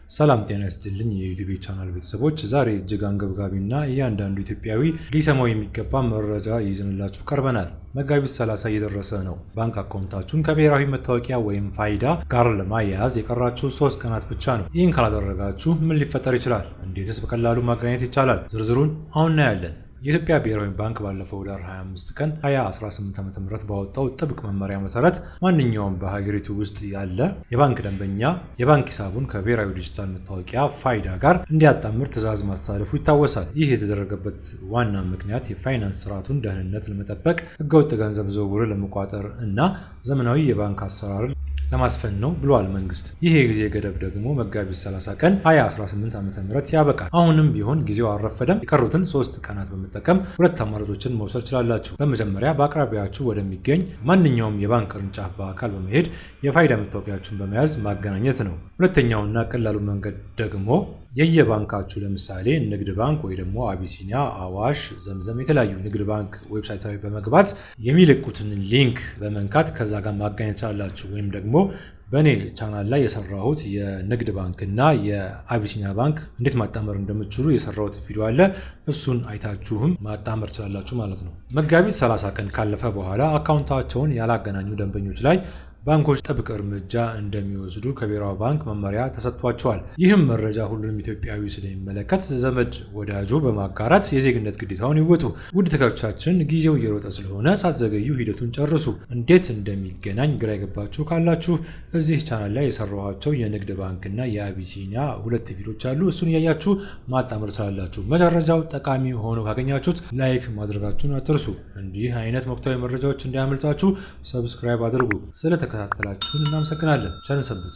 ሰላም ጤና ይስጥልኝ የዩቲዩብ ቻናል ቤተሰቦች፣ ዛሬ እጅግ አንገብጋቢና እያንዳንዱ ኢትዮጵያዊ ሊሰማው የሚገባ መረጃ ይዘንላችሁ ቀርበናል። መጋቢት 30 እየደረሰ ነው። ባንክ አካውንታችሁን ከብሔራዊ መታወቂያ ወይም ፋይዳ ጋር ለማያያዝ የቀራችሁ 3 ቀናት ብቻ ነው። ይህን ካላደረጋችሁ ምን ሊፈጠር ይችላል? እንዴትስ በቀላሉ ማገናኘት ይቻላል? ዝርዝሩን አሁን እናያለን። የኢትዮጵያ ብሔራዊ ባንክ ባለፈው ህዳር 25 ቀን 2018 ዓ.ም ባወጣው ጥብቅ መመሪያ መሰረት ማንኛውም በሀገሪቱ ውስጥ ያለ የባንክ ደንበኛ የባንክ ሂሳቡን ከብሔራዊ ዲጂታል መታወቂያ ፋይዳ ጋር እንዲያጣምር ትዕዛዝ ማስተላለፉ ይታወሳል። ይህ የተደረገበት ዋና ምክንያት የፋይናንስ ስርዓቱን ደህንነት ለመጠበቅ፣ ህገወጥ ገንዘብ ዝውውርን ለመቆጣጠር እና ዘመናዊ የባንክ አሰራርን ለማስፈን ነው ብሏል መንግስት። ይህ የጊዜ ገደብ ደግሞ መጋቢት 30 ቀን 2018 ዓ.ም ያበቃል። አሁንም ቢሆን ጊዜው አልረፈደም። የቀሩትን 3 ቀናት በመጠቀም ሁለት አማራጮችን መውሰድ ትችላላችሁ። በመጀመሪያ በአቅራቢያችሁ ወደሚገኝ ማንኛውም የባንክ ቅርንጫፍ በአካል በመሄድ የፋይዳ መታወቂያችሁን በመያዝ ማገናኘት ነው። ሁለተኛውና ቀላሉ መንገድ ደግሞ የየባንካችሁ፣ ለምሳሌ ንግድ ባንክ ወይ ደግሞ አቢሲኒያ፣ አዋሽ፣ ዘምዘም፣ የተለያዩ ንግድ ባንክ website ላይ በመግባት የሚልኩትን link በመንካት ከዛ ጋር ማገናኘት ትችላላችሁ። ወይም ደግሞ በእኔ ቻናል ላይ የሰራሁት የንግድ ባንክ እና የአቢሲኒያ ባንክ እንዴት ማጣመር እንደምትችሉ የሰራሁት ቪዲዮ አለ። እሱን አይታችሁም ማጣመር ትችላላችሁ ማለት ነው። መጋቢት 30 ቀን ካለፈ በኋላ አካውንታቸውን ያላገናኙ ደንበኞች ላይ ባንኮች ጥብቅ እርምጃ እንደሚወስዱ ከብሔራዊ ባንክ መመሪያ ተሰጥቷቸዋል። ይህም መረጃ ሁሉንም ኢትዮጵያዊ ስለሚመለከት ዘመድ ወዳጆ በማጋራት የዜግነት ግዴታውን ይወጡ። ውድ ተከታዮቻችን፣ ጊዜው እየሮጠ ስለሆነ ሳትዘገዩ ሂደቱን ጨርሱ። እንዴት እንደሚገናኝ ግራ የገባችሁ ካላችሁ እዚህ ቻናል ላይ የሰራኋቸው የንግድ ባንክ እና የአቢሲኒያ ሁለት ቪዲዮች አሉ። እሱን እያያችሁ ማጣመር ትችላላችሁ። መረጃው ጠቃሚ ሆኖ ካገኛችሁት like ማድረጋችሁን አትርሱ። እንዲህ አይነት ወቅታዊ መረጃዎች እንዳያመልጣችሁ subscribe አድርጉ። ስለተከታተላችሁን እናመሰግናለን። ቸር ሰንብቱ።